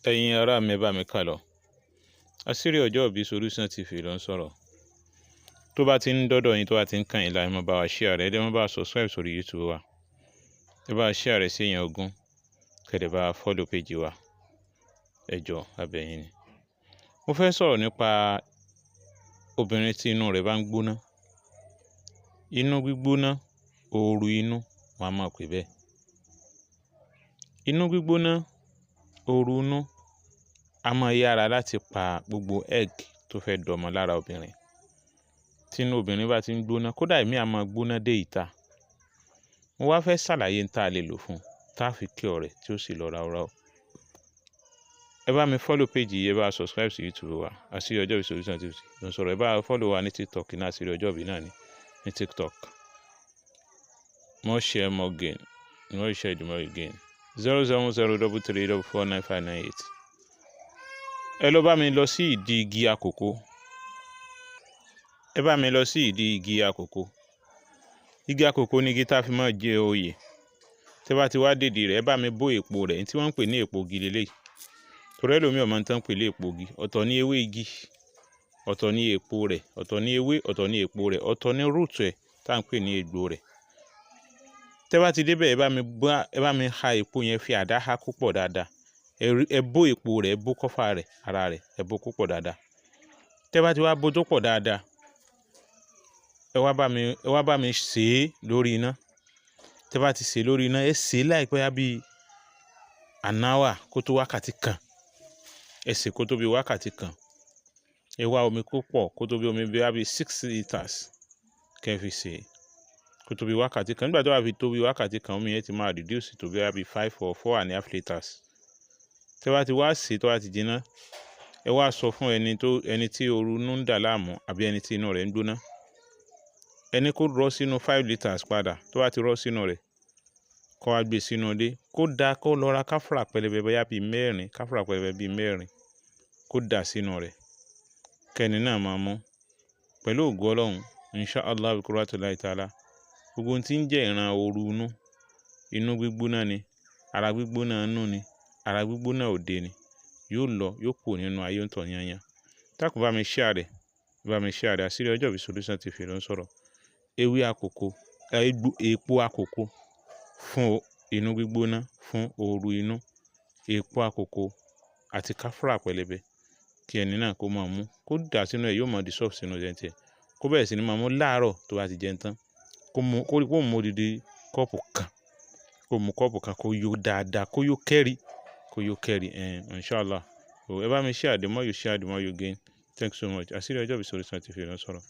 Ẹ̀yin ará mi, ẹ bá mi kà lọ. Àṣírí Ọjọ́ Ìbí Solution TV ló ń sọ̀rọ̀. Tó bá ti ń dọ́dọ̀ yín, tó bá ti ń kàn yín láì, mọ́ bá wa share rẹ̀, ẹ dẹ̀ mọ́ bá wa subscribe sórí YouTube wa. Ẹ bá wa share rẹ̀ sí èèyàn 20, kẹ́ dẹ̀ bá wa follow page wa. Ẹ jọ̀ọ́, a bẹ̀ yín ni. Mo fẹ́ sọ̀rọ̀ nípa obìnrin tí inú rẹ̀ bá ń gbóná. Inú gbígbóná, ooru inú, wọ́n á máa pè bẹ́ẹ̀. Inú gbígbóná, ooru inú, a máa yára láti pa gbogbo egg tó fẹ́ dọmọ lára obìnrin. Tí inú obìnrin bá ti ń gbóná, kódà ìmí a máa gbóná dé ìta. Mo wá fẹ́ ṣàlàyé n tá lè lò fún un, tá fi cure rẹ̀ tí ó sì lọ ráúráú. Ẹ bá mi follow page yìí, ẹ bá subscribe sí YouTube wa. Àṣírí Ọjọ́ Ìbí Solution TV ló ń sọ̀rọ̀. Ẹ bá follow wa ní TikTok náà, Àṣírí Ọjọ́ Ìbí náà ní TikTok. More share, more gain. The more you share, the more you gain. 07033449598. Ẹ lọ bá mi lọ sí ìdí igi àkókò. Ẹ bá mi lọ sí ìdí igi àkókò. Igi àkókò ní igi tá fi máa jẹ oyè. Tẹ́ bá ti wá dèdì rẹ̀, ẹ bá mi bó èpo rẹ̀, tí wọ́n ń pè ní èpo igi leléyìí. Torí ẹlòmíì ò mọ̀ tán ń pè ní èpo igi. Ọ̀tọ̀ ní ewé igi, ọ̀tọ̀ ní èpo rẹ̀, ọ̀tọ̀ ní ewé, ọ̀tọ̀ ní èpo rẹ̀, ọ̀tọ̀ ní root ẹ̀ tá ń pè ní egbò rẹ̀. Tẹ́ bá ti dé bẹ̀, ẹ bá mi ha èpo yẹn, fi àdá há púpọ̀ dáadáa. Ẹ bó èpo rẹ̀, ẹ bó cover rẹ̀, ara rẹ̀, ẹ bó púpọ̀ dáadáa. Tẹ́ bá ti wá bó tó pọ̀ dáadáa, ẹ wá bá mi sè é lórí iná. Tẹ́ bá ti sè é lórí iná, ẹ sè é láìpẹ́ bí an hour kó tó wákàtí kan. Ẹ sè kó tó bí wákàtí kan. Ẹ wá omi kó pọ̀, kó tó bí omi bí 6 litres kẹ́ fi sè é kó tó bí wákàtí kan. Nígbà tó bá fi tó bí wákàtí kan, omi yẹn ti máa reduce tó bí 5 or 4.5 litres. Tẹ́ bá ti wá sè tó bá ti jiná, ẹ wá sọ fún ẹni tí ooru inú ń dà láàmú àbí ẹni tí inú rẹ̀ ń gbóná. Ẹ ní kó rọ́ sínú 5 litres padà. Tó bá ti rọ́ sínú rẹ̀, kó wá gbé sínú ilé, kó da, kó lọ ra káfúrà pẹlẹbẹ bóyá bí mẹ́rin, káfúrà pẹlẹbẹ bí mẹ́rin, kó dà sínú rẹ̀. Kẹ́ni náà máa mú pẹ̀lú ògo Ọlọ́run, insha Allah bi qudratillahi ta'ala. Gbogbo ohun tí ń jẹ́ ìran ooru inú, inú gbígbóná ni, ara gbígbóná inú ni, ara gbígbóná òde ni, yóò lọ, yóò kúrò nínú ayé ń tọ̀ yányán. Dákun, bá mi share rẹ̀, bá mi share rẹ̀. Àṣírí Ọjọ́ Ìbí Solution TV ló ń sọ̀rọ̀. Ewé àkókò, èpo àkókò fún inú gbígbóná, fún ooru inú, èpo àkókò àti káfúrà pẹlẹbẹ kí ẹni náà kó máa mú, kó dà sínú ẹ̀, yóò máa dissolve sínú ẹ̀ tiẹ̀. Kó bẹ̀rẹ̀ sí ní máa mú láàárọ̀ tó bá ti jẹun tán. Kó mu, kó rí pé òun mú odidi kọ́ọ̀pù kan, kó mu kọ́ọ̀pù kan, kó yó dáadáa, kó yó kẹ́rì, kó yó kẹ́rì, inshallah. Ẹ bá mi share, the more you share, the more you gain. Thanks so much. Àṣírí Ọjọ́ Ìbí Solution TV ló ń sọ̀rọ̀.